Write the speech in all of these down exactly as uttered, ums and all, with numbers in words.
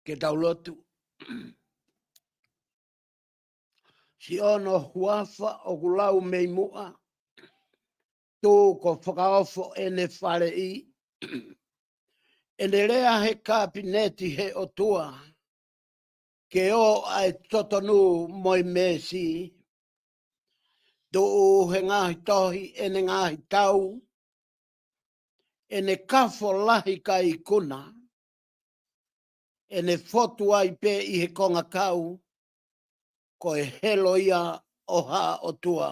Ke tau lotu. Siʻono huafa ʻoku lau mei muʻa, tuku fakaofo ʻene faleʻi, ʻene lea he kapineti he ʻOtua, ke ō ʻa e totonu mo e meesi, tuʻu he ngaahi tohi ʻene ngaahi tau, ʻene kafo lahi kae ikuna, ʻene fotu ai pē ʻi he kongakau, ko e helo ia ʻo Haʻa ʻOtua.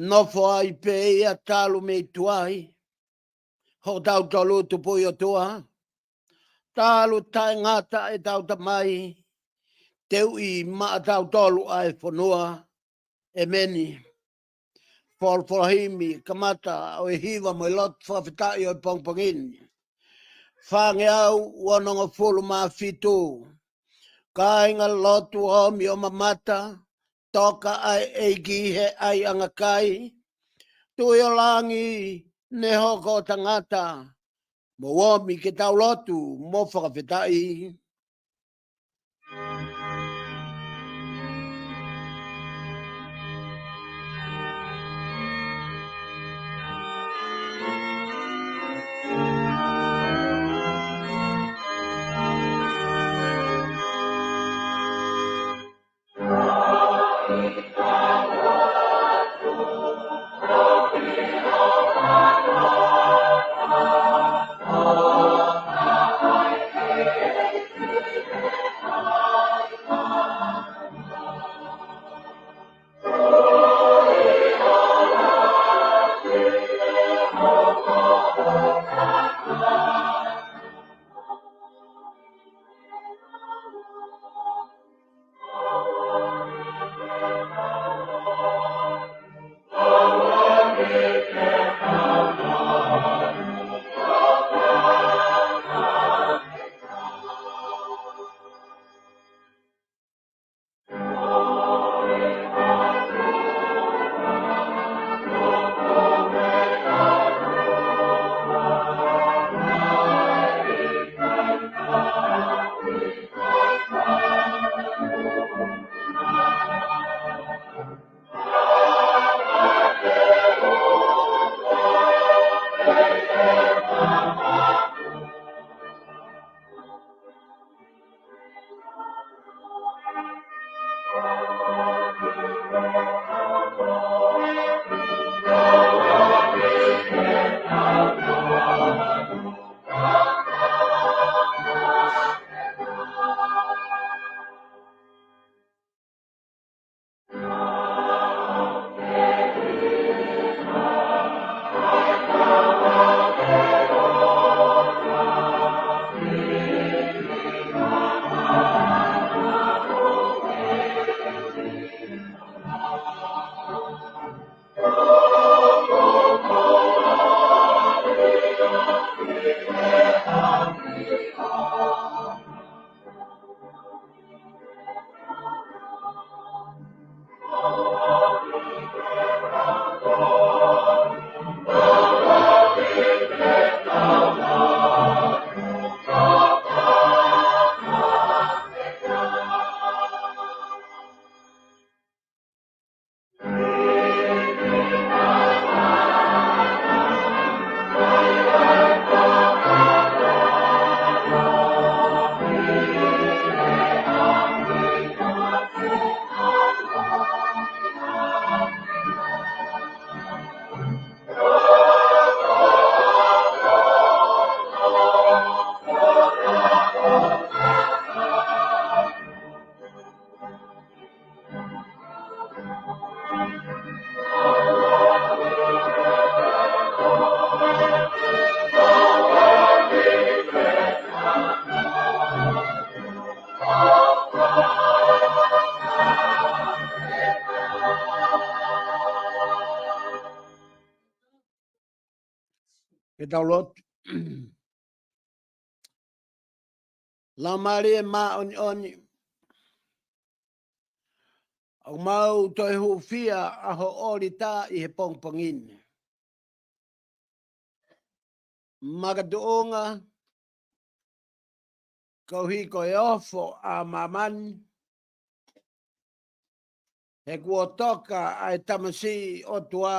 Nofo ai pē ia talu mei tuai, hotau tolu Tupuʻi ʻOtua, talu taʻengata ʻetau Tamai, teuʻi maʻatautolu ʻa e fonua. ʻEmeni. Folofola himi, kamata ʻo e hiva mo e lotu fakafetaʻi ʻo e pongipongi ni. Fāngeau onongofulu mā fitu. Kāinga lotu omi ʻo mamata, toka ʻa e ʻEiki he ʻaiʻanga kai. Tuʻi ʻo langi, ne hoko ʻo tangata, mou omi ke tau lotu mo fakafetaʻi. Tau lotu. Laumālie Māʻoniʻoni, ʻoku mau toe hūfia ʻa ho ʻōlita ʻi he pongipongi ni. Makatuʻunga koeʻuhi ko e ofo ʻa māmani, he kuo toka ʻa e tamasiʻi ʻOtua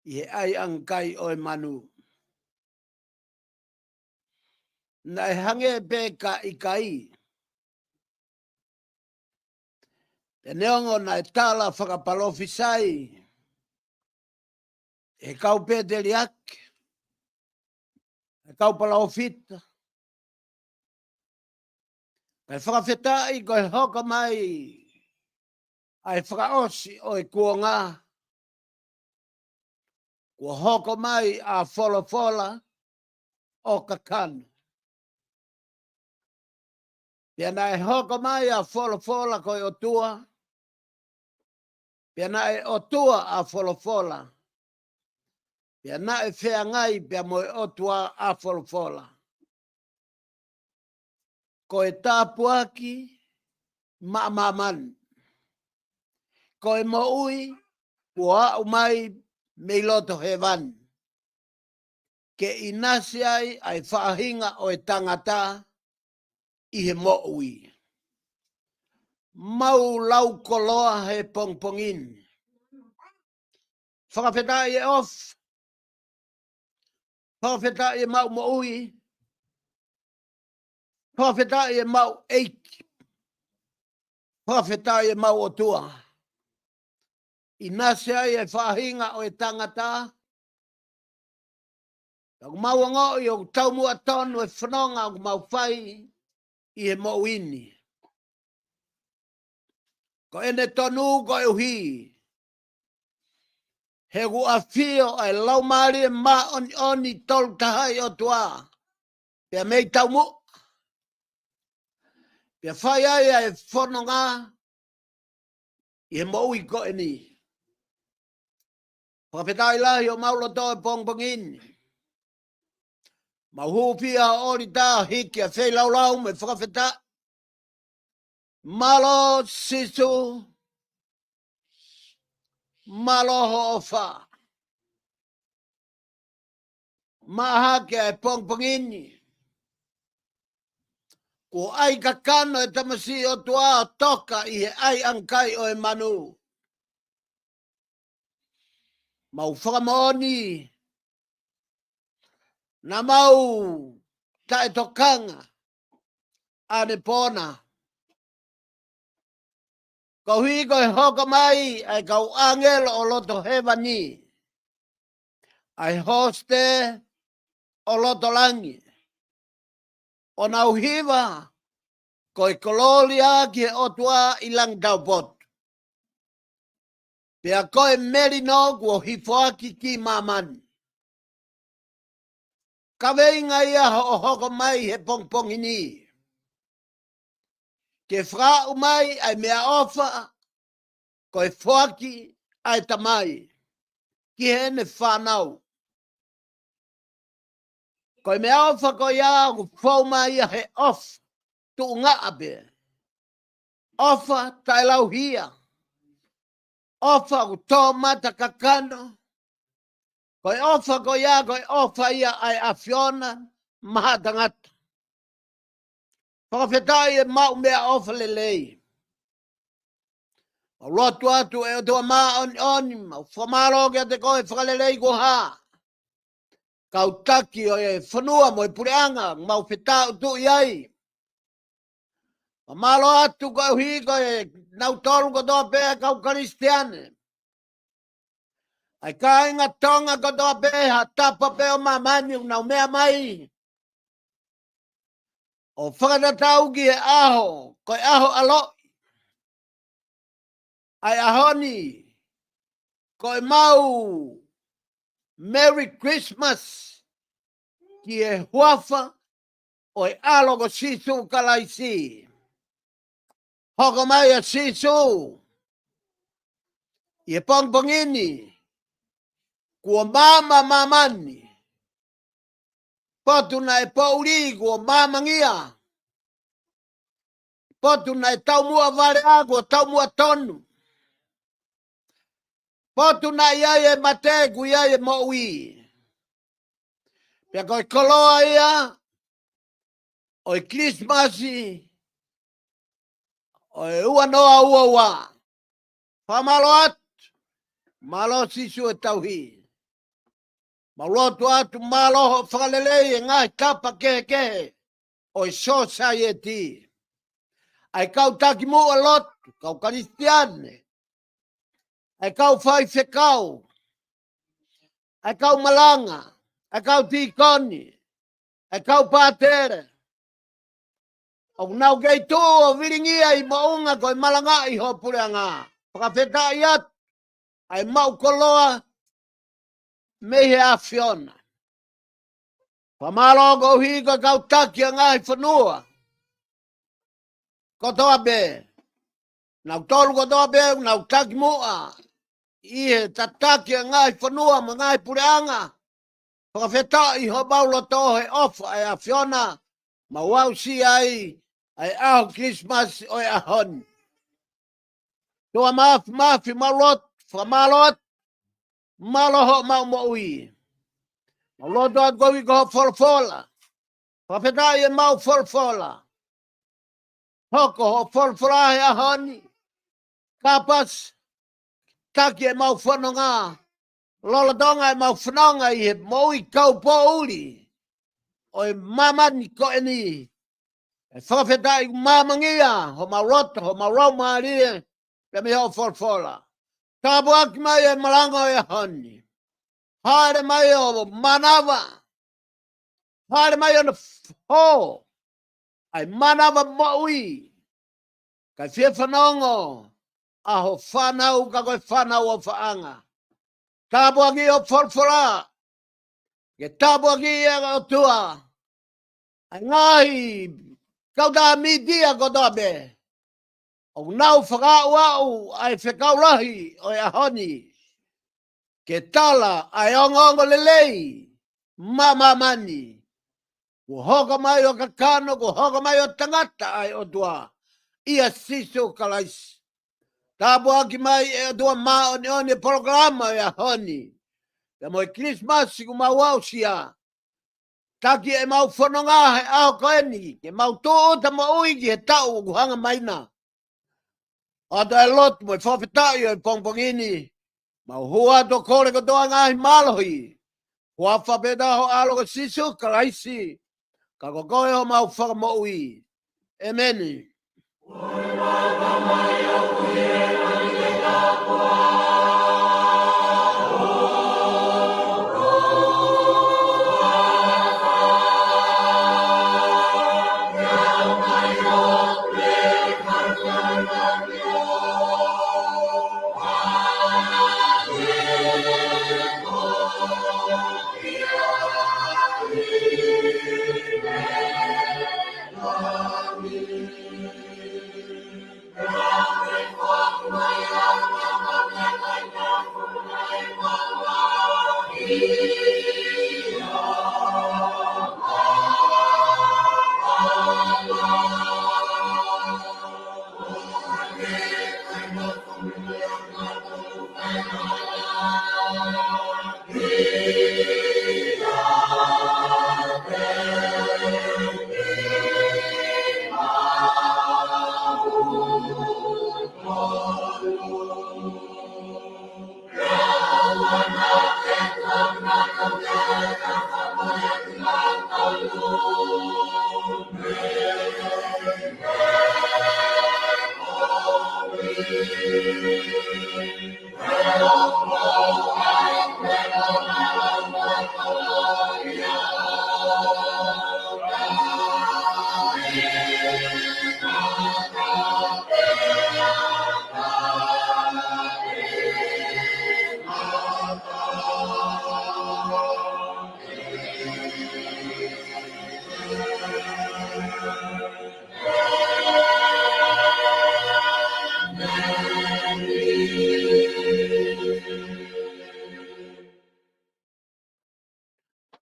ʻi he ʻaiʻanga kai ʻo e manu. Naʻe hangē pē ka ʻikai, pea neongo naʻe tala fakapalōfisai ʻe he kau pēteliake, ʻe he kau palōfita, kae fakafetaʻi ko e hoko mai ʻa e fakaʻosi ʻo e kuonga, kuo hoko mai ʻa Folofola ʻo kakano. Pea naʻe hoko mai ʻa Folofola ko e ʻOtua, pea naʻe ʻOtua ʻa Folofola, pea naʻe feangai pea mo e ʻOtua ʻa Folofola. Ko e tāpuaki maʻa māmani, ko e moʻui kuo aʻu mai mei loto hēvani, ke ʻinasi ai ʻa e faʻahinga ʻo e tangata ʻi he moʻui. Mau lau koloa he pongipongi ni. Fakafetaʻi e ofi. Fakafetaʻi e maʻu moʻui. Fakafetaʻi e maʻu ʻEiki. Fakafetaʻi e maʻu ʻOtua. ʻInasi ai e faʻahinga ʻo e tangata. Ka ʻoku mau ongoʻi ʻoku taumuʻa tonu e fononga ʻoku mau fai ʻi he moʻui ni. Ko ʻene tonu koeʻuhi he ʻoku ʻafio ʻa e Laumālie Māʻoniʻoni Tolu Tahaʻi ʻOtua, pea mei taumuʻa, pea fai ai ʻa e fononga ʻi he moʻui ko eni. Fakafetaʻi lahi ʻo mau loto he pongipongi ni. Mau hūfia ʻo ʻōlita, hiki ʻa e feilaulau mo e fakafetaʻi. Mālō Sīsū, mālō hoʻo ʻofa. Mahaki ʻa e pongipongi ni. Kuo ʻai kakano e tamasiʻi ʻOtua ʻo toka ʻi he ʻaiʻanga kai ʻo e manu. Mau fakamoʻoni, naʻa mau taʻetokanga ʻanepō na. Koeʻuhi ko e hoko mai ʻa e kau ʻāngelo ʻo loto hēvani, ʻa e hosite ʻo loto langi, ʻo nau hiva, ko e kolōlia ki he ʻOtua ʻi langi taupotu. Pea ko e melino kuo hifoaki ki māmani. Kaveinga ia hoʻo hoko mai he pongipongi ni, ke fakaaʻu mai ʻa e meʻaʻofa ko e foaki ʻa e Tamai ki heʻene fānau. Ko e meʻaʻofa ko ia ʻoku fou mai ia he ʻofa tuʻungaʻa pē, ʻofa taʻelauhia, ʻofa ʻoku tō mata kakano. Ko e ʻofa ko ia, ko e ʻofa ia ʻa e ʻAfiona mahaʻa tangata. Fakafetaʻi e maʻu meʻaʻofa lelei. Mau lotu atu ʻe ʻOtua Māʻoniʻoni, mau fakamālō kiate koe fakalelei kuo hā. Kau taki ʻo e fonua mo e puleʻanga, mau fetaʻutuʻi ai. Mau mālō atu koeʻuhi ko e nautolu kotoa pē kau Kalisitiane. ʻA e kāinga Tonga kotoa pē ha tapa pē ʻo māmani ʻoku nau meʻa mai ʻo fakatatau ki he ʻaho, ko e ʻaho ʻaloʻi. ʻA e ʻaho ni, ko e mau Merry Christmas ki he huafa ʻo e ʻAlo ko Sīsū Kalaisi. Hoko mai ʻa Sīsū ʻi he pongipongi ni, kuo maama māmani, Potu naʻe poʻuli kuo māmangia. Potu naʻe taumuʻa valea kuo taumuʻa tonu. Potu naʻe ʻi ai e mate kuo ʻi ai e moʻui. Pea ko e koloa ia ʻo e Kilisimasi ʻo e ua noa ua ua. Fakamālō atu, mālō Sīsū e tauhi. Mau lotu atu mālō hoʻo fakalelei e ngaahi tapa kehekehe ʻo e sōsaieti. ʻA e kau takimuʻa lotu, kau Kalisitiane, ʻa e kau faifekau, ʻa e kau malanga, ʻa e kau tīkoni, ʻa e kau pātele. ʻOku nau kei tuʻu ʻo vilingia ʻi moʻunga ko e malangaʻi ho puleʻanga. Fakafetaʻi atu ʻa e maʻu koloa mei he ʻAfiona. Fakamālō koeʻuhi ko e kau taki ʻa e ngaahi fonua kotoa pē. Nautolu kotoa pē, nau takimuʻa ʻi he tataki ʻa e ngaahi fonua mo e ngaahi puleʻanga. Fakafetaʻi homau loto he ʻofa ʻa e ʻAfiona, mau aʻusia ai ʻa e ʻaho Kilisimasi ʻo e ʻaho ni. ʻOtua Māfimafi, mau lotu, fakamālō atu, mālō hoʻomau moʻui. Mau lotu atu koeʻuhi ko hoʻo folofola. Fakafetaʻi ʻemau folofola. Hoko hoʻo folofola he ʻaho ni. Kapasi, taki ʻemau fononga. Lolotonga ʻemau fononga ʻi he moʻui kaupoʻuli ʻo e māmani ko eni. ʻE fakafetaʻi māmangia homau loto, homau laumālie, pea mei hoʻo folofola. Tāpuaki mai e malanga ʻo e ʻaho ni. Hāʻele mai ʻo mānava. Hāʻele mai ʻo na f-, hō. ʻA e mānava moʻui. Kae fie fanongo ʻa ho fānau ka ko e fānau ʻofaʻanga. Tāpuaki hoʻo folofola. Ke tāpuaki ʻe ʻOtua ʻa e ngaahi kautaha mītia kotoa pē. ʻOku nau fakaaʻuaʻu ʻa e fekau lahi ʻo e ʻaho ni. Ke tala ʻa e ongoongolelei mā māmani. Kuo hoko mai ʻo kakano, kuo hoko mai ʻo tangata ʻa e ʻOtua ʻia Sīsū Kalaisi. Tāpuaki mai ʻe ʻOtua māʻoniʻoni e polokalama ʻo e ʻaho ni. Pea mo e Kilisimasi kuo mau aʻusia. Taki ʻemau fononga he ʻaho ko eni, ke mau tūʻuta moʻui ki he taʻu ʻoku hanga mai na. ʻOatu e lotu mo e fakafetaʻi ʻo e pongipongi ni. Mau hū atu ʻo kole kotoa ngaahi mālohi. Huafa pē ʻa ho ʻAlo ko Sīsū Kalaisi. Ka ko koe homau fakamoʻui. ʻEmeni.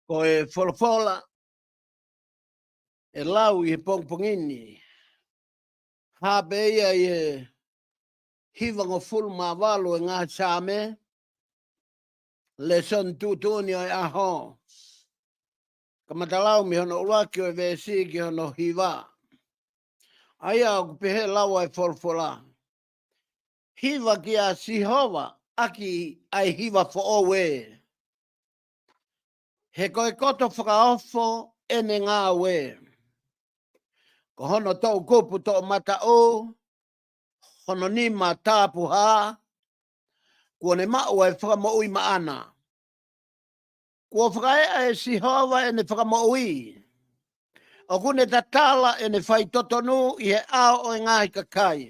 Ko e folofola ʻe lau ʻi he pongipongi ni. Hā pē ia ʻi he hivangofulu mā valu ʻo e ngaahi Saame, lēsoni tuʻutuʻuni ʻo e ʻaho. Kamata lau mei hono ʻuluaki ʻo e veesi ki hono hiva. ʻA ia ʻoku pehē lau ʻa e folofola: Hiva kia Sihova ʻaki ʻa e hiva foʻou ē. He ko e koto fakaofo ʻene ngāue. Ko hono toʻukupu toʻomataʻu, hono nima tapuhā, kuo ne maʻu ʻa e fakamoʻui maʻana. Kuo fakaeʻa ʻe Sihova ʻene fakamoʻui. ʻOku ne tatala ʻene faitotonu ʻi he ʻao ʻo e ngaahi kakai.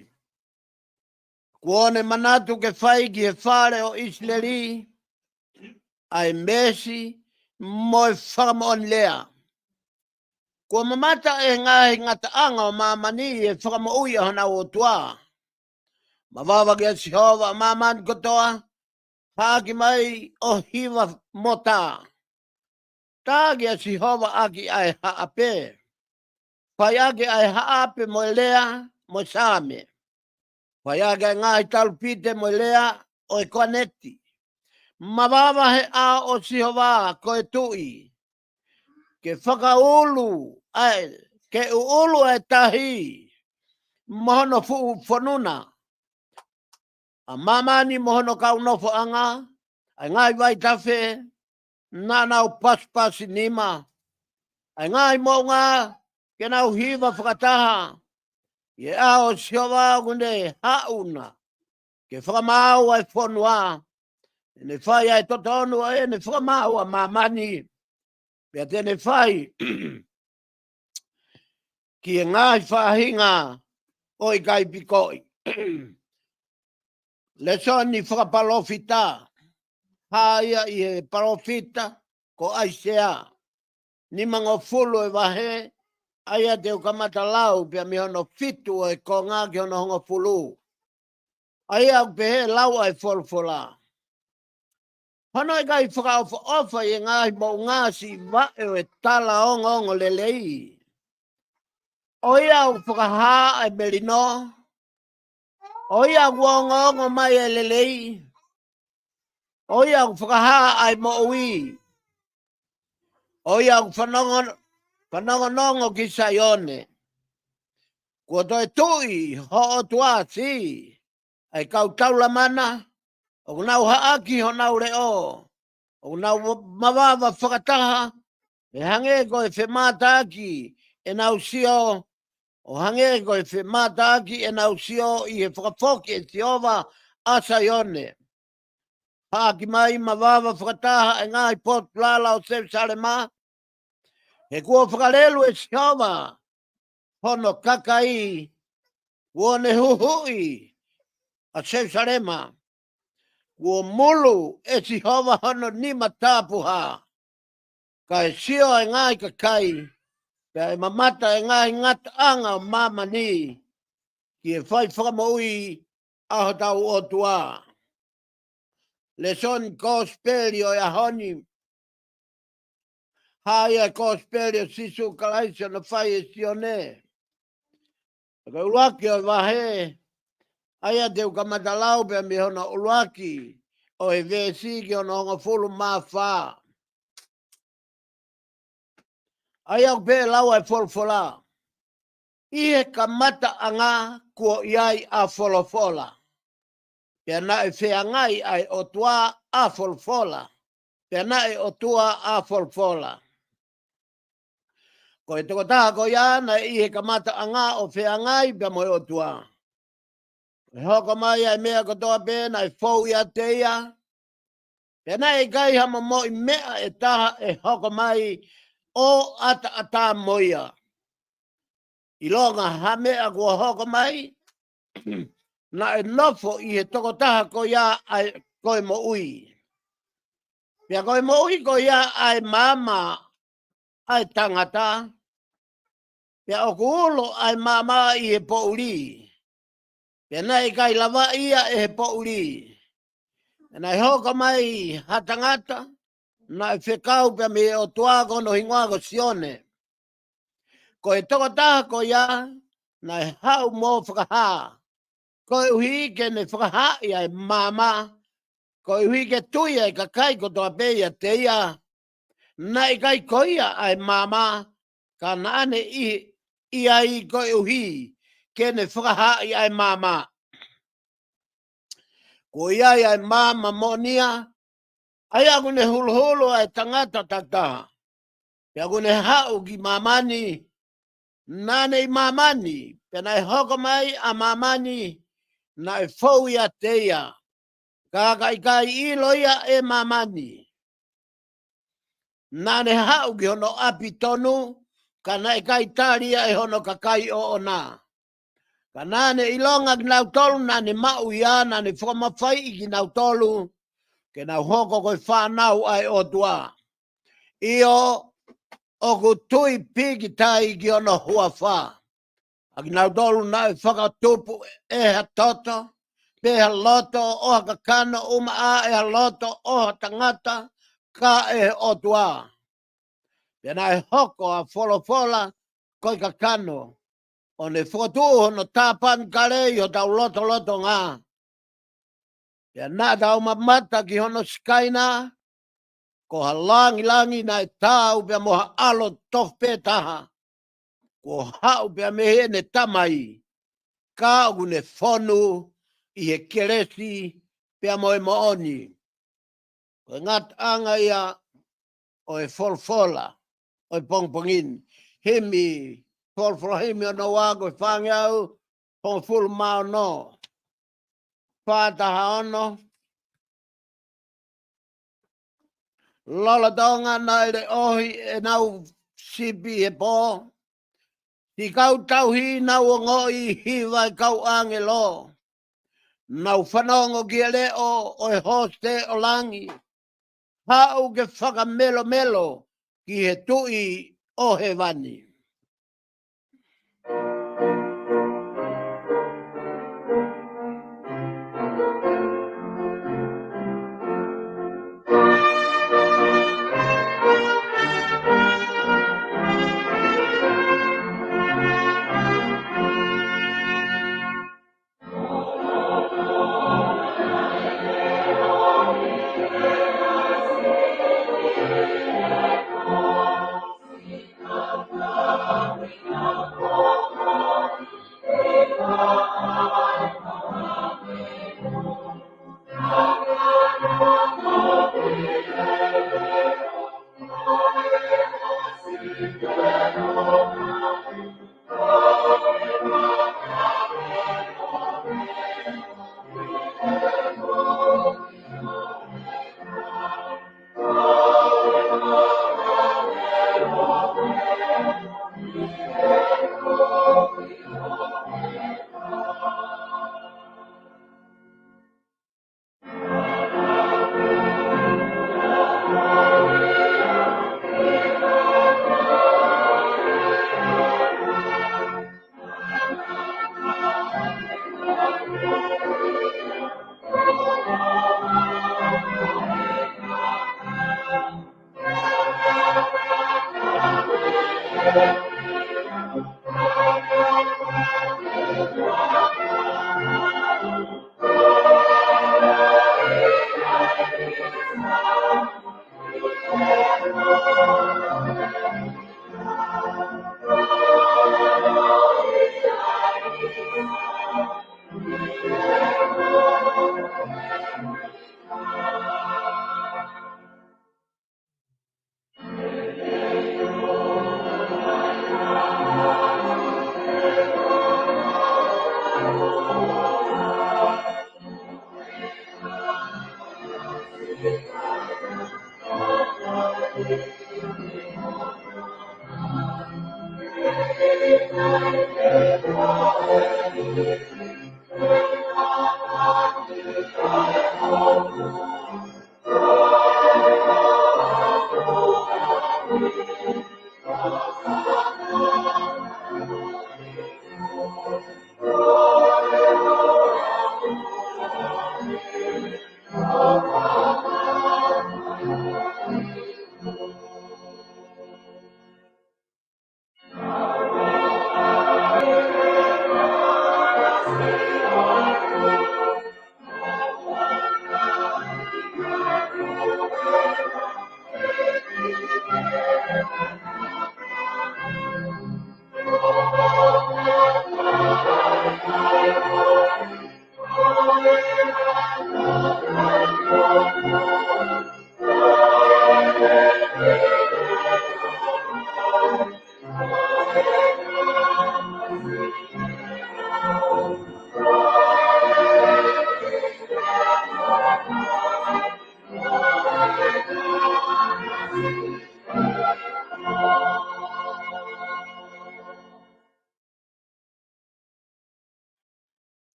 Kuo ne manatu ke fai ki he fale ʻo ʻIsileli ʻa e meesi mo e fakamoʻoni lea. Kuo mamata ʻe he ngaahi ngataʻanga ʻo māmani ʻi he fakamoʻui ʻa honau ʻOtua. Mavava kia Sihova ʻa māmani kotoa, haʻaki mai ʻo hiva mo tā. Tā kia Sihova ʻaki ʻa e haʻape. Fai ʻaki ʻa e haʻape mo e lea mo e saame. Fai ʻaki ʻa e ngaahi talupite mo e lea ʻo e koaneti. Mavava he ʻao ʻo Sihova ko e Tuʻi. Ke fakaulu ʻa e, ke ʻuʻulu ʻa e tahi mo hono fuʻu fonua, ʻa māmani mo hono kau nofoʻanga, ʻa e ngaahi vaitafe naʻa nau pasipasi nima, ʻa e ngaahi moʻunga ke nau hiva fakataha. ʻI he ʻao ʻo Sihova ʻoku ne haʻu na ke fakamaau ʻa e fonua. ʻE ne fai ʻa e totonu ʻo ʻene fakamaau ʻa māmani. Pea te ne fai ki he ngaahi faʻahinga ʻo ʻikai pikoʻi. Lēsoni fakapalōfita. Hā ia ʻi he palōfita ko ʻAisea. Nimangofulu ʻo e vahe, ʻa ia te u kamata lau pea mei hono fitu ʻo e konga ki hono hongofulu. ʻA ia ʻoku pehē lau ʻa e folofola: Hono ʻikai fakaʻofoʻofa ʻi he ngaahi moʻunga siʻi vaʻe ʻo e tala ongoongolelei. ʻO ia ʻoku fakahā ʻa e melino. ʻO ia ʻoku ongoongo mai ʻa e lelei. ʻO ia ʻoku fakahā ʻa e moʻui. ʻO ia ʻoku fanongo, fanongonongo ki Saione. Kuo toe tuʻi ho ʻOtua, siʻi ʻa e kau taulamana, ʻoku nau haʻaki honau leʻo, ʻoku nau mavava fakataha, ʻo hangē ko e femātaaki ʻenau sio, ʻo hangē ko e femātaaki ʻenau sio ʻi he fakafoki ʻe Sihova ʻa Saione. Haʻaki mai mavava fakataha ʻa e ngaahi potu lala ʻo Selusalema, he kuo fakalelu ʻe Sihova hono kakai, kuo ne huhuʻi ʻa Selusalema. Kuo mulu ʻe Sihova hono nima tapuhā, kae sio ʻa e ngaahi kakai, pea ʻe mamata ʻa e ngaahi ngataʻanga ʻo māmani ki he fai fakamoʻui ʻa hotau ʻOtua. Lēsoni kosipeli ʻo e ʻaho ni. Hā ia ʻa e kosipeli ʻo Sīsū Kalaisi ʻo na fai ʻe Sione. Ko e ʻuluaki ʻo e vahe, ʻa ia te u kamata lau pea mei hono ʻuluaki ʻo e veesi ki hono hongofulu mā fā. ʻA ia ʻoku pehē lau ʻa e folofola: ʻI he kamataʻanga kuo ʻi ai ʻa Folofola. Pea naʻe feangai ʻa e ʻOtua ʻa Folofola. Pea naʻe ʻOtua ʻa Folofola. Ko e tokotaha ko ia naʻe ʻi he kamataʻanga ʻo feangai pea mo e ʻOtua. ʻE hoko mai ʻa e meʻa kotoa pē naʻe fou ʻiate ia. Pea naʻe ʻikai ha momoʻi meʻa ʻe taha ʻe hoko mai ʻo ʻataʻatā mo ia. ʻIlonga ha meʻa kuo hoko mai, naʻe nofo ʻi he tokotaha ko ia ʻa e, ko e moʻui. Pea ko e moʻui ko ia ʻa e maama ʻa e tangata. Pea ʻoku ulo ʻa e maama ʻi he poʻuli. Pea naʻe ʻikai lavaʻi ia ʻe he poʻuli. Pea naʻe hoko mai ha tangata, naʻe fekau pea mei he ʻOtua ko hono hingoa ko Sione. Ko e tokotaha ko ia naʻe haʻu mo fakahā, koeʻuhi ke ne fakahaaʻi ʻa e maama, koeʻuhi ke tui ʻa e kakai kotoa pē ʻiate ia. Naʻe ʻikai ko ia ʻa e maama, ka naʻa ne ʻi, ʻi ai koeʻuhi ke ne fakahaaʻi ʻa e maama. Ko ia ʻa e maama moʻonia, ʻa ia ʻoku ne huluhulu ʻa e tangata takitaha. Pea ʻoku ne haʻu ki māmani, naʻa ne ʻi māmani, pea naʻe hoko mai ʻa māmani, naʻe fou ʻiate ia, ka ka ʻikai ʻilo ia ʻe māmani. Naʻa ne haʻu ki hono ʻapi tonu, ka naʻe ʻikai tali ia ʻe hono kakai ʻoʻona. Ka naʻa ne ʻilonga kinautolu naʻa ne maʻu ia, naʻa ne fakamafaiʻi kinautolu ke nau hoko ko e fānau ʻa e ʻOtua. ʻIo, ʻoku tui pikitai ki hono huafa ʻa kinautolu naʻe fakatupu ʻe ha toto, pe ha loto ʻo ha kakano, ʻumaʻā ʻe ha loto ʻo ha tangata, ka ʻe he ʻOtua. Pea naʻe hoko ʻa e folofola ko e kakano, ʻo ne fokotuʻu hono tāpanekale ʻi hotau lotolotonga. Pea naʻa tau mamata ki hono sikaina, ko ha langilangi naʻe taau pea mo ha ʻAlo tofu pē taha, kuo haʻu pea mei heʻene Tamai, ka ʻoku ne fonu ʻi he kelesi pea mo e moʻoni. Ko e ngataʻanga ia ʻo e folofola ʻo e pongipongi ni. Himi, folofola himi ono ua, ko e fāngeau hongofulu mā ono. Fā taha ono. Lolotonga naʻe leʻohi ʻenau sipi he pō, siʻi kau tauhi nau ongoʻi hiva ʻa e kau ʻāngelo. Nau fanongo ki he leʻo ʻo e hōsite ʻo langi, haʻu ke fakamelomelo ki he Tuʻi ʻo hēvani.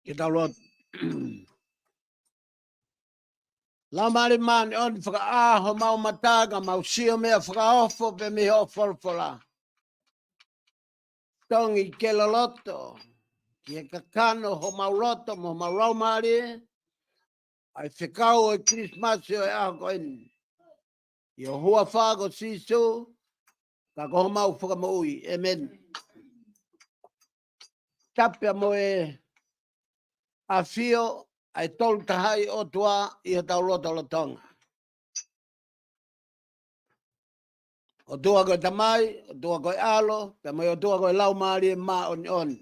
Ke tau lotu. Laumālie Māʻoniʻoni, fakaʻā homau mata ka mau sio meʻa fakaofo pē mei hoʻo folofola. Tongi ke loloto ki he kakano homau loto mo homau laumālie ʻa e fekau ʻo e Kilisimasi ʻo e ʻaho ko eni. ʻI ho huafa ko Sīsū, ka ko homau Fakamoʻui. ʻĒmeni. Tapu pea mo e ʻafio ʻa e Tolu Tahaʻi ʻOtua ʻi hotau lotolotonga. ʻOtua ko e Tamai, ʻOtua ko e ʻAlo, pea mo e ʻOtua ko e Laumālie Māʻoniʻoni.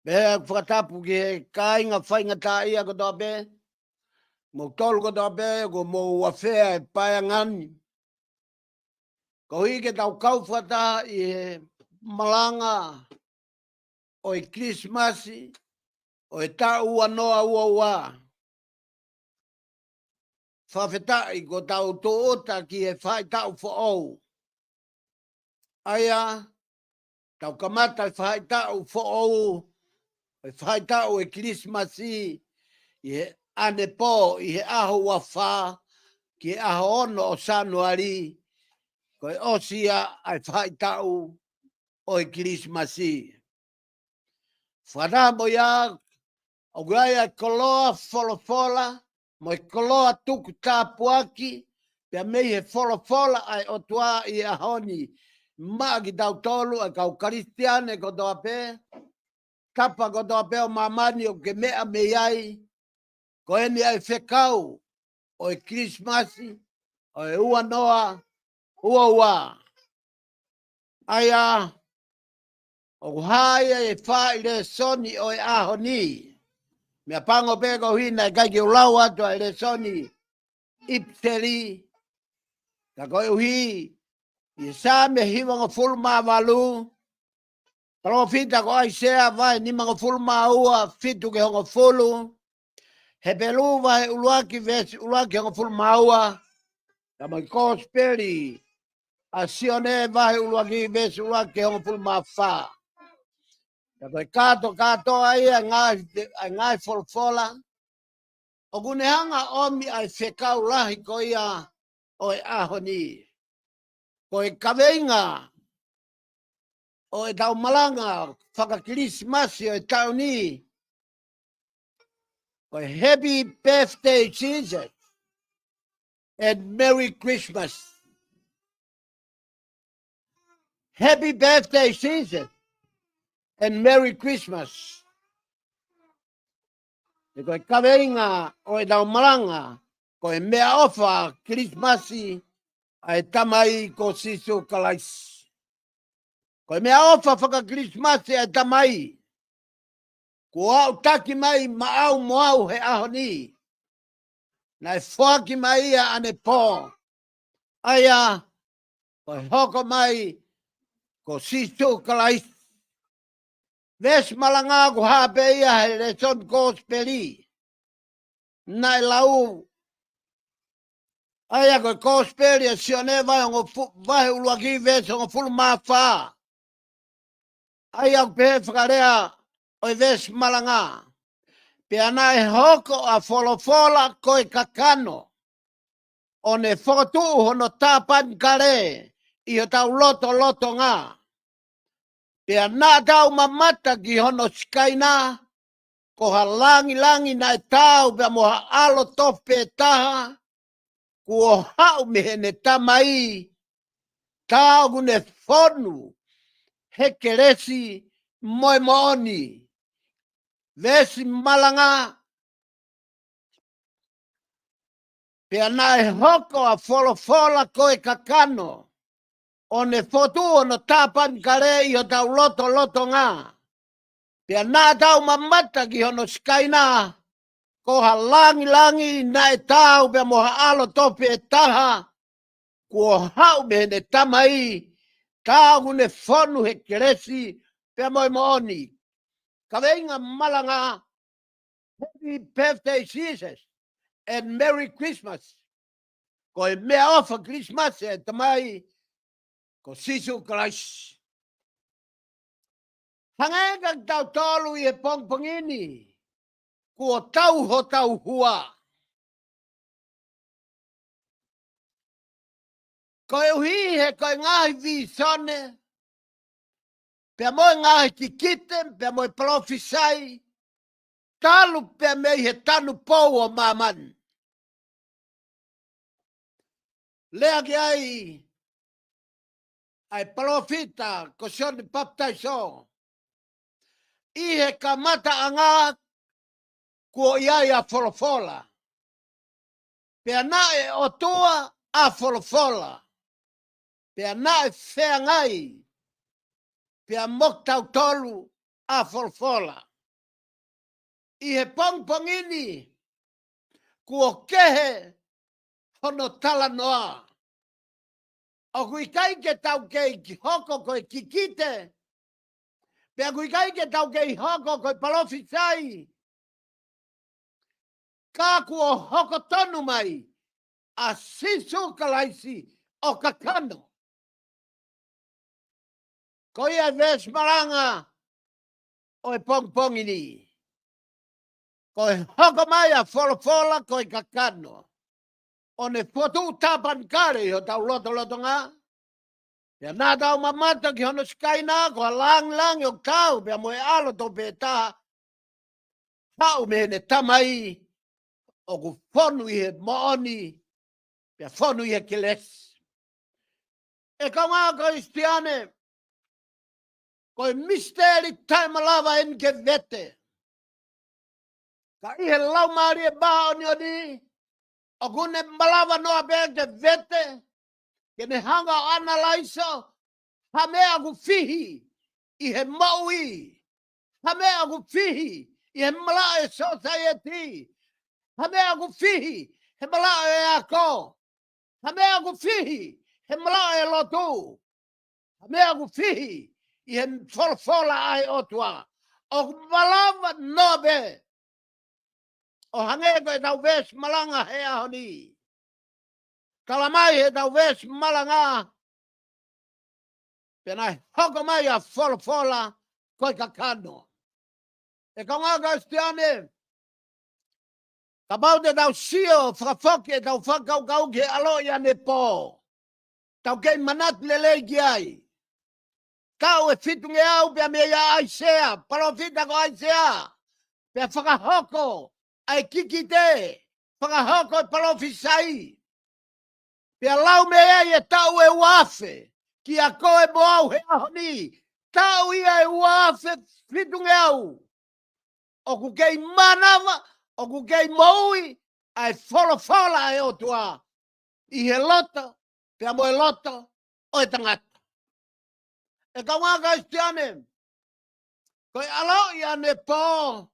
Pea ʻoku fakatapu ki he kāinga faingataʻaʻia kotoa pē, mo tolu kotoa pē, ko mo uafea e paeangani. Koeʻuhi ke tau kau fakataha ʻi he malanga ʻo e Kilisimasi, ʻo e taʻu ua noa ua ua. Fakafetaʻi ko ʻetau tūʻuta ki he faʻahitaʻu foʻou. ʻA ia, tau kamata e faʻahitaʻu foʻou, e faʻahitaʻu e Kilisimasi, ʻi he ʻanepō, ʻi he ʻaho ua fā, ki he ʻaho ono ʻo Sānuali, ko e ʻosi ia ʻa e faʻahitaʻu ʻo e Kilisimasi. Fakataha mo ia, ʻoku ʻi ai ʻa e koloa folofola, mo e koloa tuku tāpuaki, pea mei he folofola ʻa e ʻOtua ʻi he ʻaho ni, maʻa kitautolu ʻa e kau Kalisitiane kotoa pē, tapa kotoa pē ʻo māmani ʻoku ke meʻa mei ai, ko eni ʻa e fekau ʻo e Kilisimasi, ʻo e ua noa ua ua. ʻA ia, ʻoku hā ia ʻi he fā ʻi he lēsoni ʻo e ʻaho ni. Meʻapango pē koeʻuhi naʻe ʻikai ke u lau atu ʻa e lēsoni ʻipiseli. Ka koeʻuhi, ʻi he Saame hivangofulu mā valu, palōfita ko ʻAisea vahe nimangofulu mā ua, fitu ki he hongofulu, Hepelū vahe ʻuluaki veesi ʻuluaki ki he hongofulu mā ua, ka mo e Kōsipeli ʻa Sione vahe ʻuluaki veesi ʻuluaki ki he hongofulu mā fā. Ka ko e kātokātoa ia ʻa e ngaahi, ʻa e ngaahi folofola, ʻoku ne hanga ʻo ʻomi ʻa e fekau lahi ko ia ʻo e ʻaho ni. Ko e kaveinga ʻo ʻetau malanga faka-Kilisimasi ʻo e taʻu ni, ko e Happy Birthday Jesus and Merry Christmas. Happy Birthday Jesus and Merry Christmas. He ko e kaveinga ʻo ʻetau malanga, ko e meʻaʻofa Kilisimasi ʻa e Tamai ko Sīsū Kalaisi. Ko e meʻaʻofa faka-Kilisimasi ʻa e Tamai, kuo aʻutaki mai maʻau mo au he ʻaho ni. Naʻe foaki mai ia ʻanepō. ʻA ia, ko e hoko mai ko Sīsū Kalaisi. Veesi malanga ʻoku hā pē ia he lēsoni Kōsipeli. Naʻe lau. ʻA ia ko e Kōsipeli ʻa Sione vahe hongofu-, vahe ʻuluaki veesi hongofulu mā fā. ʻA ia ʻoku pehē fakalea ʻo e veesi malanga. Pea naʻe hoko ʻa Folofola ko e kakano, ʻo ne fokotuʻu hono tāpanekale ʻi hotau lotolotonga. Pea naʻa tau mamata ki hono sikaina, ko ha langilangi naʻe taau pea mo ha ʻAlo tofu pē taha, kuo haʻu mei heʻene Tamai, tā ʻoku ne fonu he kelesi mo e moʻoni. Veesi malanga, pea naʻe hoko ʻa Folofola ko e kakano, ʻo ne fokotuʻu hono tāpanekale ʻi hotau lotolotonga. Pea naʻa tau mamata ki hono sikaina, ko ha langilangi naʻe taau pea mo ha ʻAlo tofu pē taha, kuo haʻu mei heʻene Tamai, tā ʻoku ne fonu he kelesi pea mo e moʻoni. Kaveinga malanga, Happy Birthday Jesus and Merry Christmas. Ko e meʻaʻofa Kilisimasi ʻa e Tamai ko Sīsū Kalaisi. Hangē ko kitautolu ʻi he pongipongi ni, kuo tau hotau hua. Koeʻuhi he ko e ngaahi vīsone, pea mo e ngaahi kikite, pea mo e palōfisai, talu pea mei he tanupou ʻo māmani. Lea ki ai ʻa e palōfita ko Sione Papitaiso, ʻi he kamataʻanga kuo ʻi ai ʻa Folofola. Pea naʻe ʻOtua ʻa Folofola. Pea naʻe feangai pea mo kitautolu ʻa Folofola. ʻI he pongipongi ni, kuo kehe hono talanoa. ʻOku ʻikai ke tau kei hoko ko e kikite, pea ʻoku ʻikai ke tau kei hoko ko e palōfisai, ka kuo hoko tonu mai ʻa Sīsū Kalaisi ʻo kakano. Ko ia e veesi malanga ʻo e pongipongi ni. Ko e hoko mai ʻa Folofola ko e kakano, ʻo ne fotu tapanikale ʻi hotau lotolotonga. Pea naʻa tau mamata ki hono sikaina, ko e lāngilangi ʻoku tau, pea mo e ʻAlo tofu pē taha, haʻu mei heʻene Tamai, ʻoku fonu ʻi he moʻoni, pea fonu ʻi he kelesi. ʻE kāinga Kalisitiane, ko e misiteli taʻemalava eni ke vete. Ka ʻi he Laumālie Māʻoniʻoni, ʻoku ne malava noa pē ke vete, ke ne hanga ʻo ʻanalaiso ha meʻa ʻoku fihi ʻi he moʻui, ha meʻa ʻoku fihi ʻi he malaʻe sōsaieti, ha meʻa ʻoku fihi he malaʻe ako, ha meʻa ʻoku fihi he malaʻe lotu, ha meʻa ʻoku fihi ʻi he Folofola ʻa e ʻOtua. ʻOku malava noa pē. ʻO hangē ko ʻetau veesi malanga he ʻaho ni. Tala mai heʻetau veesi malanga, pea naʻe hoko mai ʻa Folofola ko e kakano. ʻE kāinga Kalisitiane, kapau te tau sio fakafoki ʻetau fakakaukau ki he ʻaloʻi ʻanepō, tau kei manatu lelei ki ai. Taʻu ʻe fitungeau pea mei a ʻAisea, palōfita ko ʻAisea, pea fakahoko ʻa e kikite, fakahoko e palōfisai. Pea lau mei ai e taʻu ʻe uaafe, kiate koe mo au he ʻaho ni, taʻu ia ʻe uaafe fitungeau. ʻOku kei mānava, ʻoku kei moʻui ʻa e Folofola ʻa e ʻOtua ʻi he loto, pea mo e loto ʻo e tangata. ʻE kāinga Kalisitiane, ko e ʻaloʻi ʻanepō,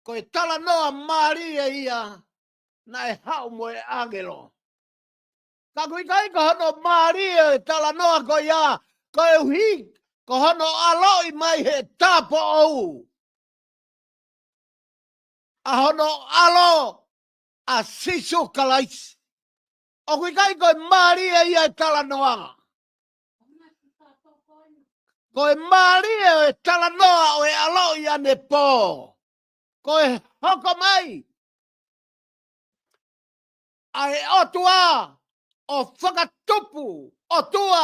ko e talanoa mālie ia naʻe haʻu mo e ʻāngelo. Ka ʻoku ʻikai ko hono mālie ʻo e talanoa ko ia, koeʻuhi ko hono ʻaloʻi mai he tāupoʻou ʻa hono ʻAlo ʻa Sīsū Kalaisi. ʻOku ʻikai ko e mālie ia e talanoa. Ko e mālie ʻo e talanoa ʻo e ʻaloʻi ʻanepō, ko e hoko mai ʻa e ʻOtua ʻo fakatupu ʻOtua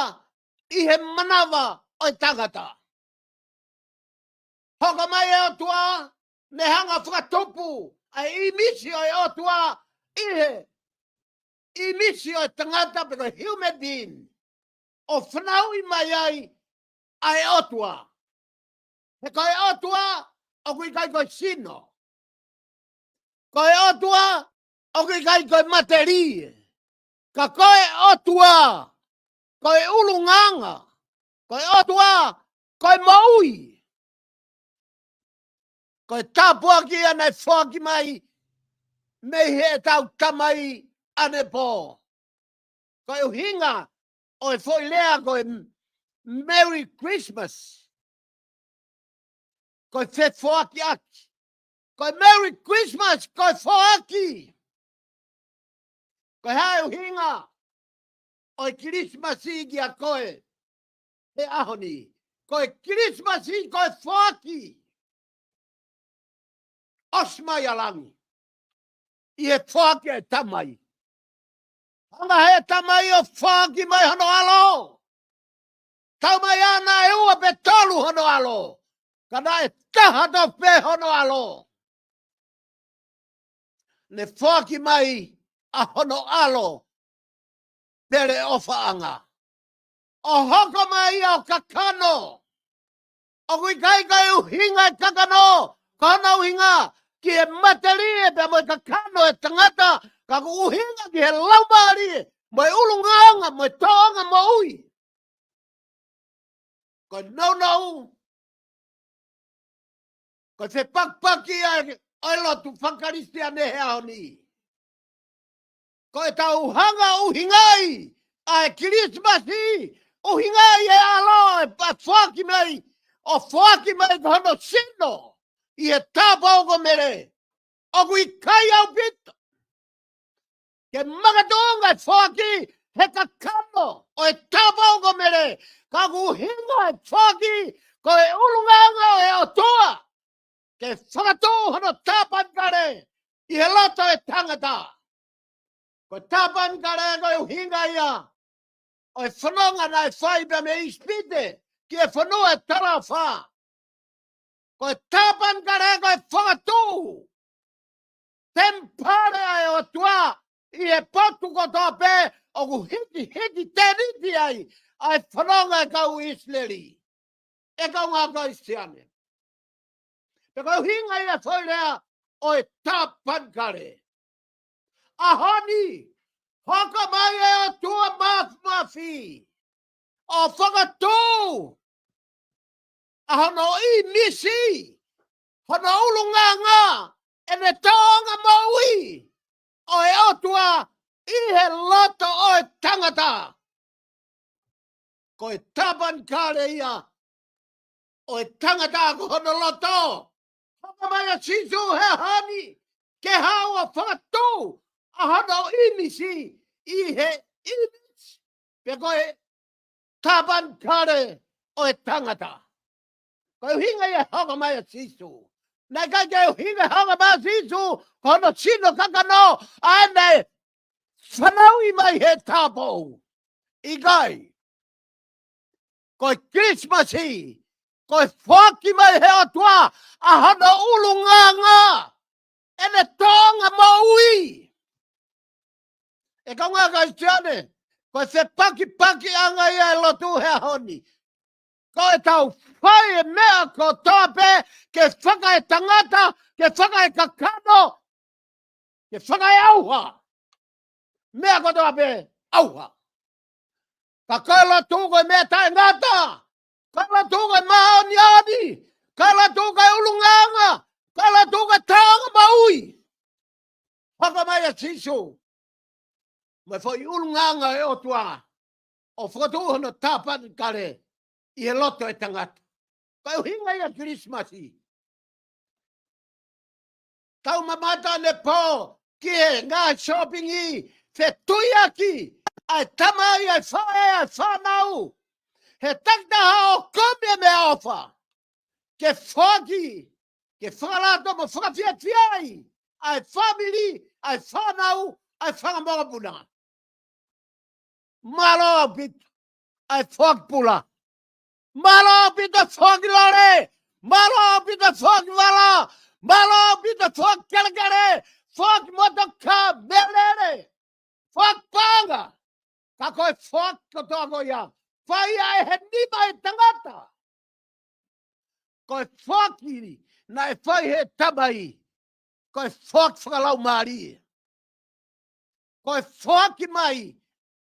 ʻi he manava ʻo e tangata. Hoko mai e ʻOtua, ne hanga fakatupu ʻa e ʻīmisi ʻo e ʻOtua ʻi he ʻīmisi ʻo e tangata pe ko e human being, ʻo fanauʻi mai ai ʻa e ʻOtua. He ko e ʻOtua ʻoku ʻikai ko e sino. Ko e ʻOtua ʻoku ʻikai ko e matelie. Ka ko e ʻOtua ko e ʻulungaanga. Ko e ʻOtua ko e moʻui. Ko e tāpuaki ia naʻe foaki mai mei heʻetau Tamai ʻanepō. Ko e ʻuhinga ʻo e foʻi lea ko e Merry Christmas, ko e fefoakiʻaki. Ko e Merry Christmas, ko e foaki. Ko e hā e ʻuhinga ʻo e Kilisimasi kiate koe he ʻaho ni? Ko e Kilisimasi, ko e foaki. ʻOsi mai ʻa langi. ʻI he foaki ʻa e Tamai. Hanga he Tamai ʻo foaki mai hono ʻAlo. Tau mai ʻa naʻe ua pe tolu hono ʻAlo. Ka naʻe taha tofu pē hono ʻAlo. Ne foaki mai ʻa hono ʻAlo pele ʻofaʻanga. ʻO hoko mai ʻo kakano. ʻOku ʻikai ko e ʻuhinga e kakano, ko hono ʻuhinga ki he matelie pea mo e kakano e tangata, ka ʻoku ʻuhinga ki he laumālie, mo e ʻulungaanga, mo e tōʻonga moʻui. Ko e nounou, ko e fepakipaki ʻa e, ʻo e lotu fakakalisitiane he ʻaho ni. Ko e tau hanga ʻuhingai ʻa e Kilisimasi, ʻuhingai e ʻAlo ʻe pa foaki mai, ʻo foaki mai ko hono sino ʻi he tāupoʻou ko Mele. ʻOku ʻikai ʻaupito ke makatuʻunga e foaki he kakano ʻo e tāupoʻou ko Mele. Ka ʻoku ʻuhinga e foaki ko e ʻulungaanga ʻo e ʻOtua ke fakatuʻu hono tāpanekale ʻi he loto e tangata. Ko e tāpanekale ko e ʻuhinga ia ʻo e fononga naʻe fai pea mei ʻIsipite ki he fonua ʻo e talaʻofa. Ko e tāpanekale ko e fakatuʻu temipale ʻa e ʻOtua ʻi he potu kotoa pē ʻoku hikihiki tēniti ai ʻa e fononga e kau ʻIsileli. ʻE kaungā Kalisitiane. Pea ko e ʻuhinga ia e foʻi lea ʻo e tāpanekale. ʻAho ni, hoko mai e ʻOtua Māfimafi ʻo fakatuʻu ʻa hono ʻīmisi, hono ʻulungaanga, ʻene tōʻonga moʻui ʻo e ʻOtua ʻi he loto ʻo e tangata. Ko e tāpanekale ia ʻo e tangata ko hono loto. Hoko mai ʻa Sīsū he ʻaho ni ke haʻu ʻo fakatuʻu ʻa hono ʻīmisi ʻi he ʻīmisi pe ko e tāpanekale ʻo e tangata. Ko e ʻuhinga ia e hoko mai ʻa Sīsū. Naʻe ʻikai ke ʻuhinga e hoko mai ʻa Sīsū ko hono sino kakano ʻa ʻene fanauʻi mai he tāupoʻou. ʻIkai. Ko e Kilisimasi, ko e foaki mai he ʻOtua ʻa hono ʻulungaanga, ʻene tōʻonga moʻui. ʻE kaungā Kalisitiane, ko e fepakipakiʻanga ia e lotu he ʻaho ni. Ko e tau fai e meʻa kotoa pē ke fakaetangata, ke fakaekakano, ke fakaeʻauha. Meʻa kotoa pē ʻauha. Ka ko e lotu ko e meʻa taʻengata. Ko e lotu ko e māʻoniʻoni. Ko e lotu ko e ʻulungaanga. Ko e lotu ko e tōʻonga moʻui. Hoko mai ʻa Sīsū mo e foʻi ʻulungaanga e ʻOtua ʻo fakatuʻu hono tāpanekale ʻi he loto e tangata. Ko e ʻuhinga ia e Kilisimasi. Tau mamata ʻanepō ki he ngaahi sōpingi fetuiaki ʻa e tamai, ʻa e faʻē, ʻa e fānau. He takitaha ʻo kumi e meʻaʻofa ke foaki, ke fakalato mo fakafiefiaʻi ʻa e fāmili, ʻa e fānau, ʻa e fanga mokopuna. Mālō ʻaupito ʻa e foaki pula. Mālō ʻaupito e foaki lole. Mālō ʻaupito e foaki vala. Mālō ʻaupito e foaki kelekele. Foaki motokā, meʻalele. Foaki paʻanga. Ka ko e foaki kotoa ko ia, fai ia ʻe he nima e tangata. Ko e foaki naʻe fai he Tamai, ko e foaki fakalaumālie. Ko e foaki mai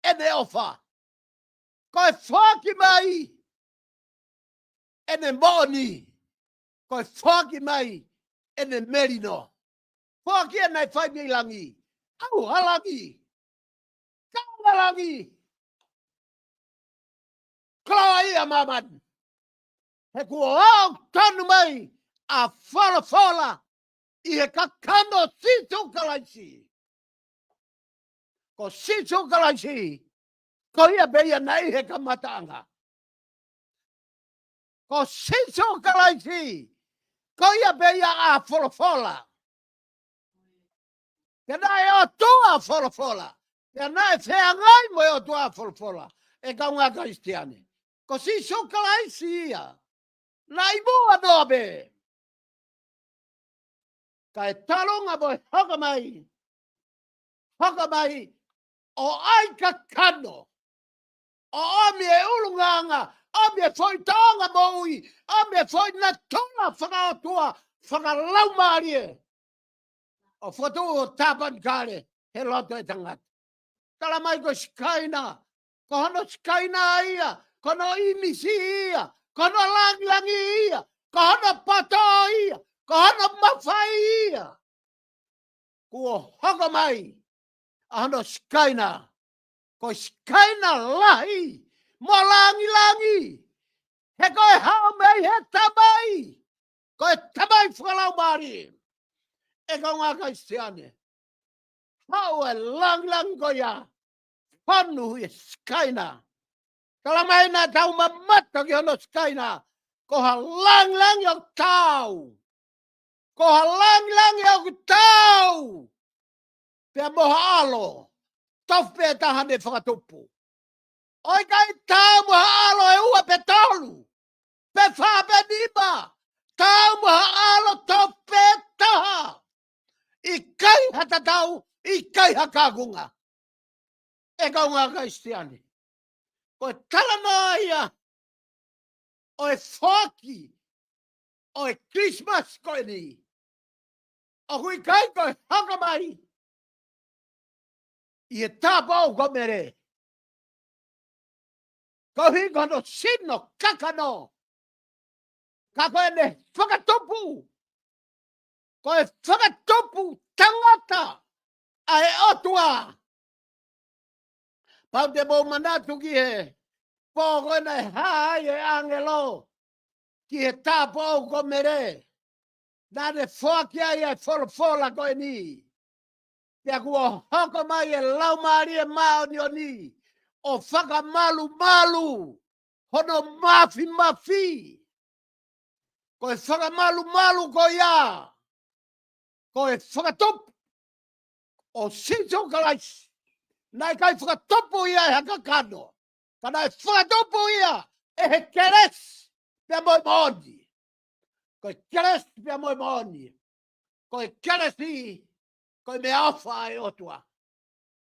ʻene ʻofa. Ko e foaki mai ʻene moʻoni. Ko e foaki mai ʻene melino. Foaki ia naʻe fai mei langi. ʻAuha langi. Kaunga langi. Koloaʻia māmani. He kuo aʻu tonu mai ʻa e folofola ʻi he kakano ʻo Sīsū Kalaisi. Ko Sīsū Kalaisi, ko ia pē ia naʻe ʻi he kamataʻanga. Ko Sīsū Kalaisi, ko ia pē ia ʻa Folofola. Pea naʻe ʻOtua ʻa Folofola. Pea naʻe feangai mo e ʻOtua ʻa Folofola. ʻE kaungā Kalisitiane, ko Sīsū Kalaisi ia. Naʻe ʻi muʻa noa pē. Kae talunga mo e hoko mai. Hoko mai ʻo ʻai kakano. ʻO ʻomi e ʻulungaanga, ʻomi e foʻi tōʻonga moʻui, ʻomi e foʻi natula fakaʻotua, fakalaumālie. ʻO fokotuʻu ʻo tāpanekale he loto ʻo e tangata. Tala mai ko Sikaina, ko hono Sikaina ia, ko hono ʻīmisi ia, ko hono langilangi ia, ko hono poto ia, ko hono mafai ia. Kuo hoko mai ʻa hono Sikaina, ko e Sikaina lahi mo langilangi. He ko e haʻu mei he Tamai, ko e Tamai fakalaumālie. ʻE kaungā Kalisitiane, haʻu e langilangi ko ia, fonu ʻi he Sikaina. Tala mai naʻa tau mamata ki hono Sikaina, ko ha langilangi ʻoku taau. Ko ha langilangi ʻoku taau. Pea mo ha ʻAlo, tofu pē taha naʻe fakatupu. ʻOku ʻikai taau mo ha ʻAlo ʻe ua pe tolu, pe fā pe nima. Taau mo ha ʻAlo tofu pē taha. ʻIkai ha tatau, ʻikai ha kaunga. ʻE kaungā Kalisitiane, ko e talanoa ia ʻo e foaki ʻo e Christmas ko eni, ʻoku ʻikai ko e hoko mai ʻi he tāupoʻou ko Mele, koeʻuhi ko hono sino kakano. Ka ko ʻene fakatupu, ko e fakatupu tangata ʻa e ʻOtua. Pau te mou manatu ki he pō ko ē naʻe hā ai e ʻāngelo ki he tāupoʻou ko Mele, naʻa ne foaki ai e folofola ko eni. Pea kuo hoko mai e Laumālie Māʻoniʻoni ʻo fakamalumalu hono mafimafi. Ko e fakamalumalu ko ia, ko e fakatupu ʻo Sīsū Kalaisi. Naʻe ʻikai fakatupu ia ʻe ha kakano, ka naʻe fakatupu ia ʻe he kelesi pea mo e moʻoni. Ko e kelesi pea mo e moʻoni. Ko e kelesi, ko e meʻaʻofa ʻa e ʻOtua.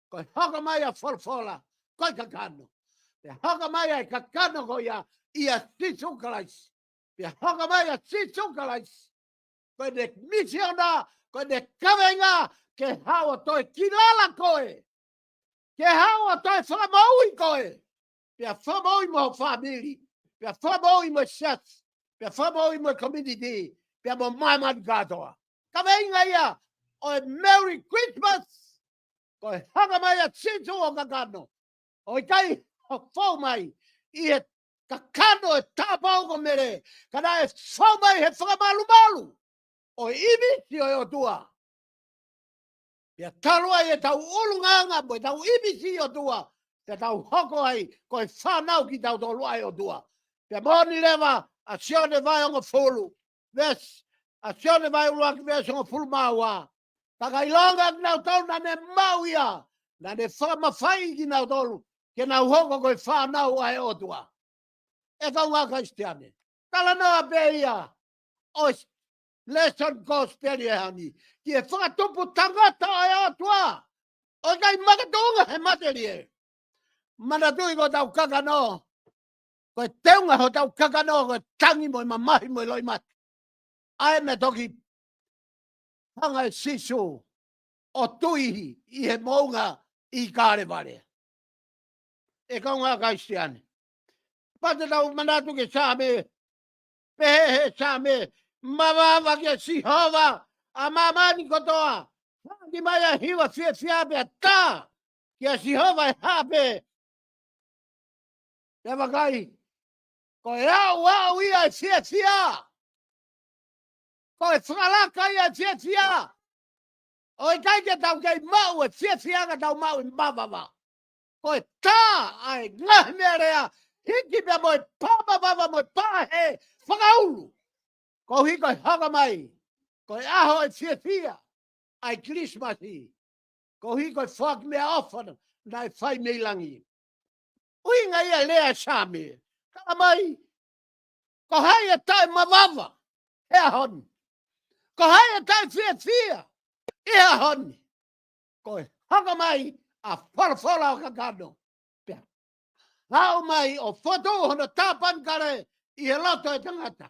Ko e hoko mai ʻa e folofola, ko e kakano. Pea hoko mai ʻa e kakano ko ia ʻia Sīsū Kalaisi. Pea hoko mai ʻa Sīsū Kalaisi, ko ʻene misiona, ko ʻene kaveinga, ke haʻu ʻo toe kilala koe, ke haʻu ʻo toe fakamoʻui koe, pea fakamoʻui mo ho fāmili, pea fakamoʻui mo e siasi, pea fakamoʻui mo e community, pea mo māmani kātoa. Kaveinga ia ʻo e Merry Christmas. Ko e hanga mai ʻa Sīsū ʻo kakano, ʻoku ʻikai ha fou mai ʻi he kakano ʻo e tāupoʻou ko Mele, ka naʻe fou mai he fakamalumalu ʻo e ʻīmisi ʻo e ʻOtua. Pea talu ai ʻetau ʻulungaanga mo ʻetau ʻīmisi ʻi he ʻOtua, pea tau hoko ai ko e fānau kitautolu ʻa e ʻOtua. Pea moʻoni leva ʻa Sione vahe hongofulu, veesi, ʻa Sione vahe ʻuluaki veesi hongofulu mā ua. Ka ka ʻilonga kinautolu naʻa ne maʻu ia, naʻa ne fakamafaiʻi kinautolu ke nau hoko ko e fānau ʻa e ʻOtua. ʻE kaungā Kalisitiane, talanoa pē ia ʻo e lesson gospel ʻi he ʻaho ni ki he fakatupu tangata ʻa e ʻOtua. ʻOku ʻikai makatuʻunga he matelie. Manatuʻi ko hotau kakano, ko e teunga hotau kakano ko e tangi mo e mamahi mo e loʻimata. ʻA ē naʻe toki hanga ʻe Sīsū ʻo tui ʻi he moʻunga ʻi Kalevale. ʻE kaungā Kalisitiane, pea te tau manatu ki he Saame, pehē he Saame: Mavava kia Sihova ʻa māmani kotoa, hāʻele mai ʻa e hiva fiefia pea tā kia Sihova ʻi he haʻape. Pea vakai, ko e aʻuaʻu ia ʻo e fiefia. Ko e fakalaka ia ʻo e fiefia. ʻOku ʻikai ke tau kei maʻu e fiefia ka tau maʻu e mavava. Ko e tā ʻa e ngaahi meʻalea hiki pea mo e pā mavava mo e pā hē fakaulu. Koeʻuhi ko e hoko mai, ko e ʻaho ʻo e fiefia ʻa e Kilisimasi. Koeʻuhi ko e foaki meʻaʻofa naʻe fai mei langi. ʻUhinga ia e lea ʻa e Saame. Tala mai, ko hai ʻe taʻemavava he ʻaho ni? Ko hai ʻe taʻefiefia he ʻaho ni? Ko e hoko mai ʻa e folofola ʻo kakano. Pea haʻu mai ʻo fokotuʻu hono tāpanekale ʻi he loto ʻo e tangata.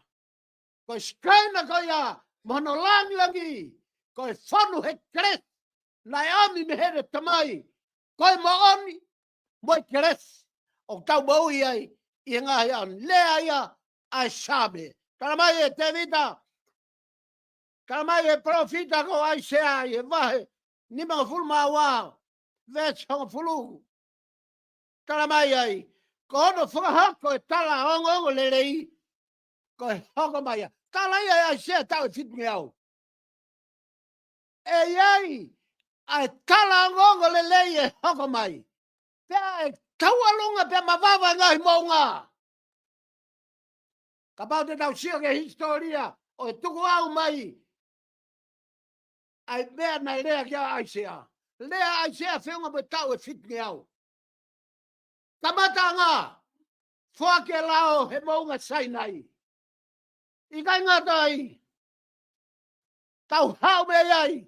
Ko e Sikaina ko ia mo hono langilangi, ko e fonu he kelesi naʻe ʻomi mei heʻene Tamai. Ko e moʻoni mo e kelesi ʻoku tau moʻui ai ʻi he ngaahi ʻaho ni. Lea ia ʻa e Saame. Tala mai ʻe Tēvita, tala mai ʻe he palōfita ko ʻAisea ʻi he vahe nimangofulu mā ua, veesi hongofulu. Tala mai ai, ko hono fakahoko e tala ongoongolelei, ko e hoko mai ia. Tala ia ʻa ʻAisea taʻu ʻe fitungeau. ʻE ʻi ai ʻa e tala ongoongolelei ʻe hoko mai. Pea ʻe tauʻolunga pea mavava e ngaahi moʻunga. Kapau te tau sio ki he hisitōlia ʻo e tukuʻau mai ʻa e meʻa naʻe lea ki ai ʻa ʻAisea. Lea ʻa ʻAisea feʻunga mo e taʻu ʻe fitungeau. Kamataʻanga, foaki e lao he moʻunga Sainai. ʻIkai ngata ai, tau haʻu mei ai,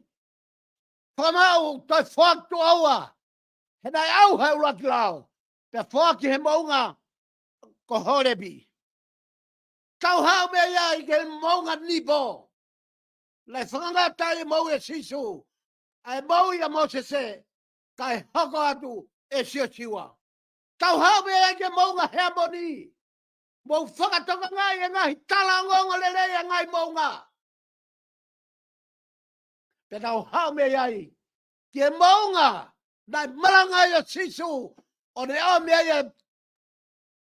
fakamaʻu toe foaki tuʻo ua, he naʻe ʻauha e ʻuluaki lao, pea foaki he moʻunga ko Holepi. Tau haʻu mei ai ki he moʻunga Nipo. Naʻe fakangata ai e moʻui ʻa Sīsū, ʻa e moʻui ʻa Mōsese, kae hoko atu ʻe Siosiua. Tau haʻu mei ai ki he moʻunga Heamoni. Mou fakatokangaʻi e ngaahi tala ongoongolelei ʻa e ngaahi moʻunga. Pea tau haʻu mei ai ki he moʻunga naʻe malanga ai ʻa Sīsū, ʻo ne ʻomi ai e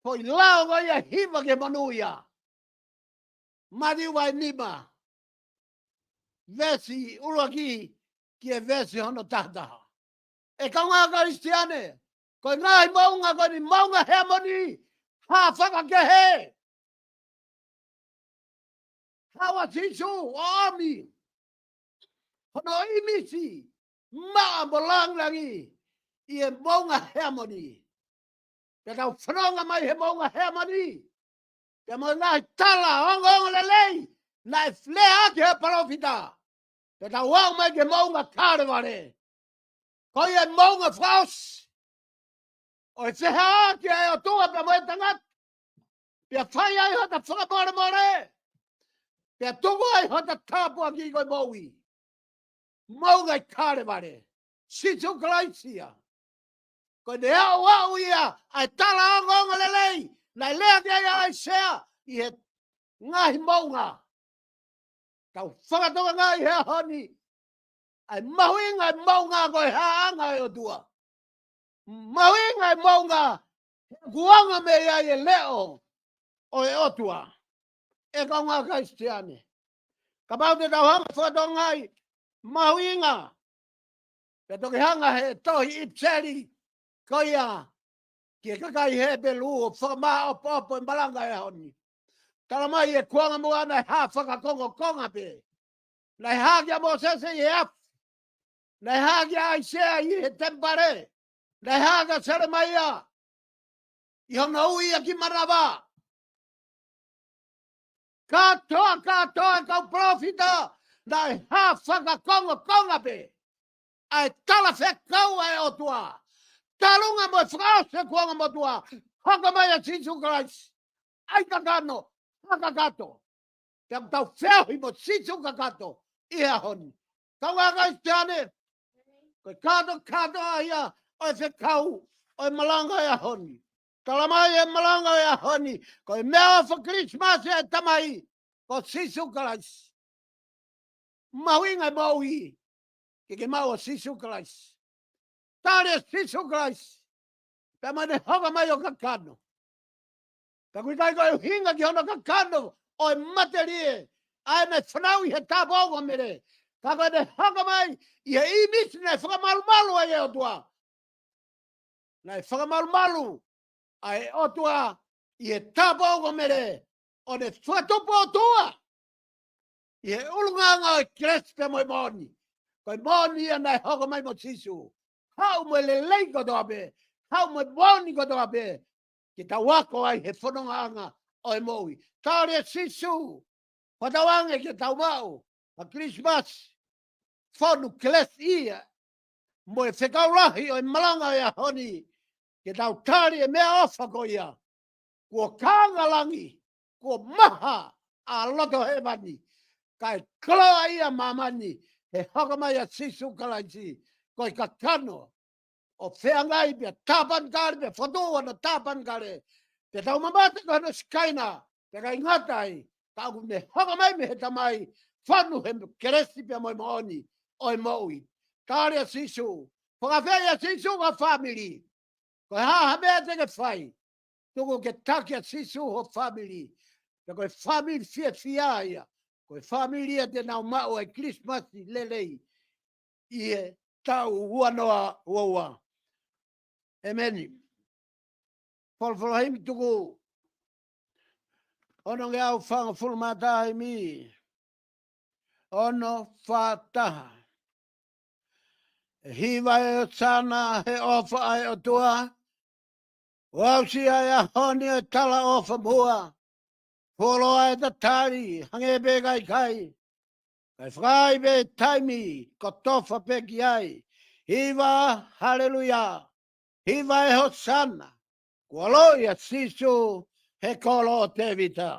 foʻi lao ko ia ʻe hiva ki he monūʻia. Mātiu vahe nima, veesi ʻuluaki ki he veesi hono tahataha. ʻE kāinga Kalisitiane, ko e ngaahi moʻunga ko eni, moʻunga Heamoni, hā fakakehe. Haʻu ʻa Sīsū ʻo ʻomi hono ʻīmisi maʻa mo langilangi ʻi he moʻunga Heamoni. Pea tau fononga mai he moʻunga Heamoni, pea mo e ngaahi tala ongoongolelei naʻe lea ʻaki ʻe he palōfita. Pea tau aʻu mai ki he moʻunga Kalevale. Ko ia e moʻunga fakaʻosi ʻo e feʻauaki ʻa e ʻOtua pea mo e tangata. Pea fai ai hota fakamolemole. Pea tuku ai hota tāpuaki ko e moʻui. Moʻunga ʻi Kalevale. Sīsū Kalaisi ia. Ko ʻene aʻuaʻu ia ʻa e tala ongoongolelei naʻe lea ki ai ʻa ʻAisea ʻi he ngaahi moʻunga. Tau fakatokangaʻi he ʻaho ni ʻa e mahuʻinga e moʻunga ko e hāʻanga e ʻOtua. Mahuʻinga e moʻunga he kuonga mei ai e leʻo ʻo e ʻOtua. ʻE kāinga Kalisitiane, kapau te tau hanga fakatokangaʻi mahuʻinga, pea toki hanga he tohi ʻIpiseli ko ia ki he kakai Hepelū ʻo fakamāʻopoʻopo e malanga e ʻaho ni. Tala mai e kuonga muʻa naʻe hā fakakongokonga pē. Naʻe hā kia Mōsese ʻi he afi. Naʻe hā kia ʻAisea ʻi he temipale. Naʻe hā kia Selemaia ʻi hono ui ʻaki manava. Kātoa, kātoa e kau palōfita, naʻe hā fakakongokonga pē ʻa e talafekau ʻa e ʻOtua. Talunga mo e fakaʻosi e kuonga motuʻa, hoko mai ʻa Sīsū Kalaisi. ʻAi kakano, hā kakato. Pea tau feohi mo Sīsū kakato ʻi he ʻaho ni. Kāinga Kalisitiane, ko e kātoa kātoa ia ʻo e fekau ʻo e malanga e ʻaho ni. Tala mai e malanga e ʻaho ni, ko e meʻaʻofa Kilisimasi ʻa e Tamai, ko Sīsū Kalaisi. Mahuʻinga e moʻui ke ke maʻu ʻa Sīsū Kalaisi. Tali ʻa Sīsū Kalaisi pea mo ʻene hoko mai ʻo kakano. Pea ʻoku ʻikai ko e ʻuhinga ki hono kakano ʻo e matelie ʻa ʻene fanauʻi he tāpuaki ʻo Mele. Ka ko ʻene hoko mai ʻi he ʻīmisi naʻe fakamalumalu ai e ʻOtua. Naʻe fakamalumalu ʻa e ʻOtua ʻi he tāpuaki ʻo Mele, ʻo ne fakatupu ʻOtua ʻi he ʻulungaanga ʻo e kelesi pea mo e moʻoni. Ko e moʻoni ia naʻe hoko mai mo Sīsū. Haʻu mo e lelei kotoa pē, haʻu mo e moʻoni kotoa pē, ke tau ako ai he fonongaʻanga ʻo e moʻui. Tali ʻa Sīsū, fakatauange ke tau maʻu ʻa Kilisimasi, fonu kelesi ia, mo e fekau lahi ʻo e malanga ʻo e ʻaho ni, ke tau tali e meʻaʻofa ko ia. Kuo kaanga langi, kuo maha ʻa loto hēvani, kae koloaʻia māmani he hoko mai ʻa Sīsū Kalaisi, ko e kakano ʻo feangai pea tāpanekale, pea fotu ʻa hono tāpanekale, pea tau mamata ko hono Sikaina, pea ʻikai ngata ai, ka ʻoku ne hoko mai mei he Tamai, fonu he kelesi pea mo e moʻoni ʻo e moʻui. Tali ʻa Sīsū, fakaafeʻi ʻa Sīsū ki he fāmili. Ko e hā ha meʻa te ke fai, tuku ke taki ʻa Sīsū ho fāmili. Pea ko e fāmili fiefia ia, ko e fāmili ia te nau maʻu ʻa e Kilisimasi lelei ʻi he taʻu ua noa ua ua. ʻEmeni. Folofola himi tuku onongeau fāngofulu mā taha, himi ono fā taha. ʻE hiva ʻa e ʻOsana he ʻofa ʻa e ʻOtua, ʻo aʻusia ʻa e ʻaho ni ʻo e talaʻofa muʻa, fuoloa ʻa e tatali, hangē pē ʻikai kai, kae fai pē taimi, ko e tofa pē ki ai. Hiva, haleluia. Hiva ʻa e ʻOsana. Kuo ʻaloʻi ʻa Sīsū he kolo ʻo Tēvita.